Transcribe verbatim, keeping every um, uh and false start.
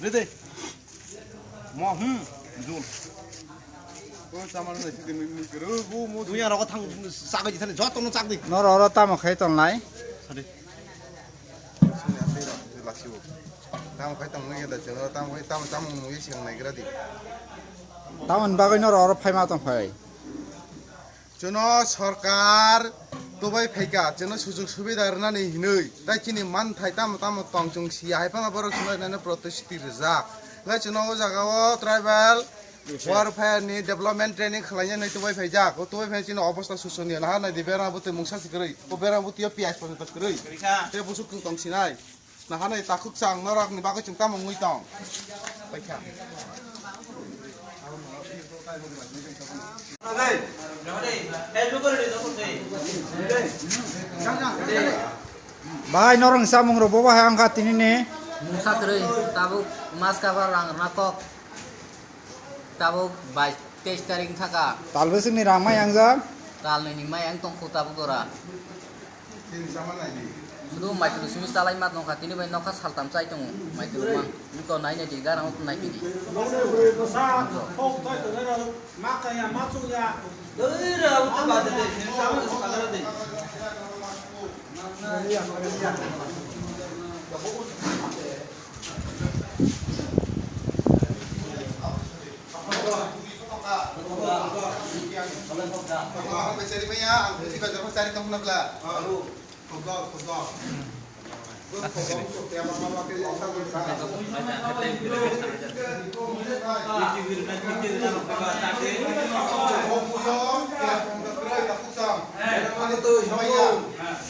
Dede. Mo, hmm, jul. O, saman na sidi mi, mi kero, bu mo. Dunya rogo thang, sagwi thani, joto no sagdi. Noro oro tamo khai tongnai. Sadi. Sini asai ra, sini lasi bo. Tamo khai tong ngi da, chero tamo khai, tamo, tamo ngi sing nai gra di. Tamon bagwi noro oro phaima tong khai. Chwngno sorkar tubai phaikha, chwngno sujug subida rwnani hinwi, tai chini manthai tamo tamo tong chwng siya hai phano borok chwngno naino protest rijak. Hwnkhe chwngno o jaga o tribal warfare ni development training khlaina hinwi tubai phaijak. O tubai phai chini obostha susoniya naha naidi berang bwtwi mungsa si kwrwi. O berang bwtwi o piyaj porjonto kwrwi. Tei busuk chwng tong sinai. Nahanai takhuk chang norok ni bagwi chwng tamo wngwi tong. Paikha. Bai norok ni samung rok bo bahai wngkha tini ni. Mungsa kwrwi tabuk mas kabar rang rwna kok. Tabuk bais teis tarik wngkha ka. Tal bwswk ni rang mai yangjak? Tal nwi ni mai yang tongkhu tabuk jora. Sudu maitulu simi chalai ma tongkha, tini bai nokha saltam chai tongo maitulu ma. Niko nai nai di, gara nai di.